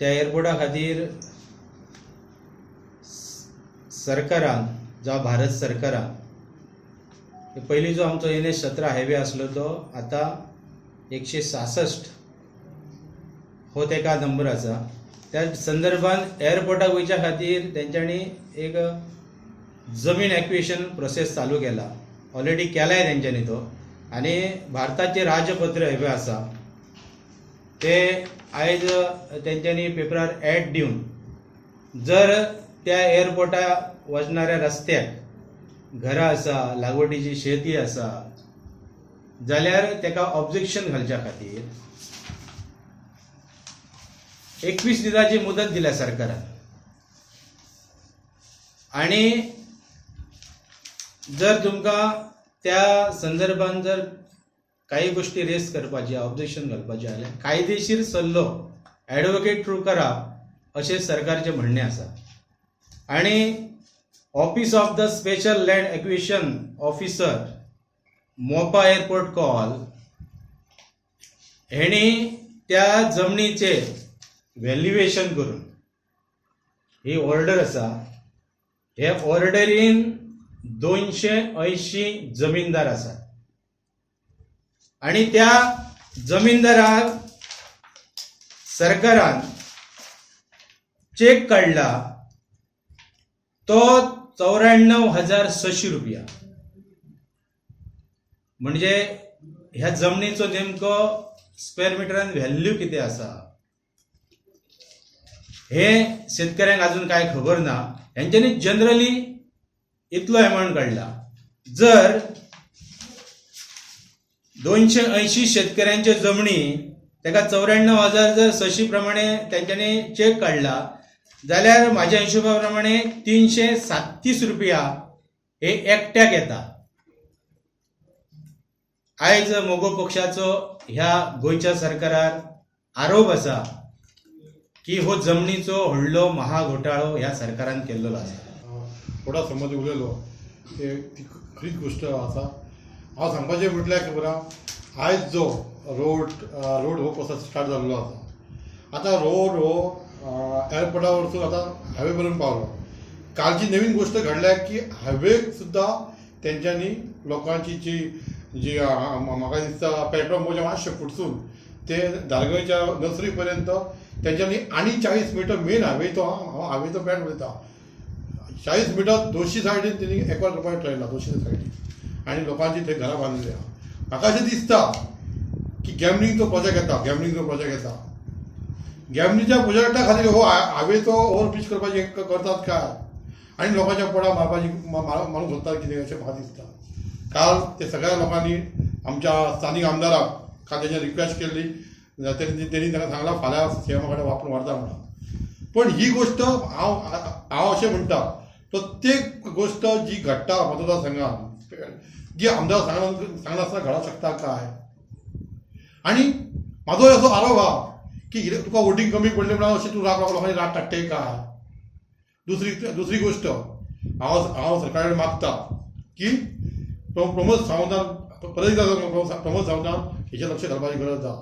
त्या एअरपोर्टा खातीर सरकारान जावं भारत सरकारान पयलीं जो आमचो एन एच 17 हायवे आसलो तो आतां 166 हो तेका नंबर आसा. त्या संदर्भान एअरपोर्टाक वयच्या खातीर तेंच्यांनी एक जमीन एक्विशन प्रोसेस चालू केला, ऑलरेडी केलाय तेंच्यांनी तो. आनी भारताचे राजपत्र हे आसा ते आयज तेंच्यांनी पेपरार एड दिवन जर त्या एअरपोर्टा वचणाऱ्या रस्त्याक घरां आसा, लागवडीची शेती आसा जाल्यार तेका ऑब्जेक्शन घालच्या खातीर 21 दिसाची मुदत दिल्या सरकारान. आनी जर तुमकां त्या संदर्भान जर काही गोष्टी रेस करपाची, ऑब्जेक्शन घालपाचें जाल्यार कायदेशीर सल्लो एडवोकेट थ्रू करा अशें सरकारचें म्हणणें आसा. आनी Office of the Special Land Acquisition Officer, Mopa Airport call हेणी त्या जमनीचे व्हॅल्युएशन करून ही ऑर्डर आसा. हे ऑर्डरीन 280 जमीनदार आसात आणि त्या जमीनदाराक सरकारान चेक काडला तो 94,600 रुपया. म्हणजे ह्या जमनीचो नेमको स्क्वेअर मिटरान व्हॅल्यू कितें आसा हे शेतकऱ्यांक अजून काय खबर ना. हेंच्यांनी जनरली इतलो एमावंट काडला. जर 280 शेतकऱ्यांच्यो जमनी ताका 94,000 जर 600 प्रमाणे तेंच्यांनी चेक काडला जाल्यार म्हाज्या हिशोबा प्रमाणे 337 रुपया हे एकट्याक येता. आयज मगो पक्षाचो ह्या गोंयच्या सरकारार आरोप आसा की हो जमनीचो व्हडलो महाघोटाळो ह्या सरकारान केल्लो आसा. थोडा समज उलयलो ते ती खरीच गोश्ट आसा. हांव सांगपाचें म्हटल्यार खबर आहा, आयज जो रोड रोड हो प्रोसेस स्टार्ट जाल्लो आसा, आतां रोड हो एअरपोर्टा वरसून आतां हायवे पर्यंत पावलो. कालची नवीन गोश्ट घडल्या की हायवेक सुद्दां तेंच्यांनी लोकांची जी जी म्हाका दिसता पेट्रोल पंपाच्या मातशें फुडसून ते धारगळच्या नर्सरी पर्यंत तेंच्यांनी आनी 40 मिटर मेन हायवे तो, हांव हायवेचो पॅट उलयता, 40 मिटर दोनशी सायडीन तेणी एकवार करपाचें ठरयलां दोनशी सायडीन आनी लोकांची थंय घरां बांदिल्ली आहा. म्हाका अशें दिसता की गॅमलिंगचो प्रोजेक्ट येता, गॅमलिंगचो प्रोजेक्ट येता, गॅमलिंगच्या प्रोजेक्टा खातीर हो हायवेचो ओवर ब्रीज करपाचे करतात काय आनी लोकांच्या पोटां मारपाची मारूंक सोदतात कितें अशें म्हाका दिसता. काल ते सगळ्या लोकांनी आमच्या स्थानीक आमदाराक काल तेंच्या रिक्वेस्ट केल्ली. तेणी तांकां सांगलां फाल्यां सीएमा कडेन वापरून व्हरता म्हणून. पण ही गोश्ट हांव हांव अशें म्हणटा, प्रत्येक गोश्ट जी घडटा मतदारसंघात जी आमदार सांगनासतना घडोवंक शकता काय? आनी म्हाजो असो आरोप आहा की कितें तुका वोटींग कमी पडलें म्हणून अशें तूं राग लोकांनी राग काडटे काय? दुसरी दुसरी गोश्ट हांव हांव सरकारा कडेन मागता की प्रमोद सावंतान, परत एकदां प्रमोद सावंतान हेचेर लक्ष घालपाची गरज आहा.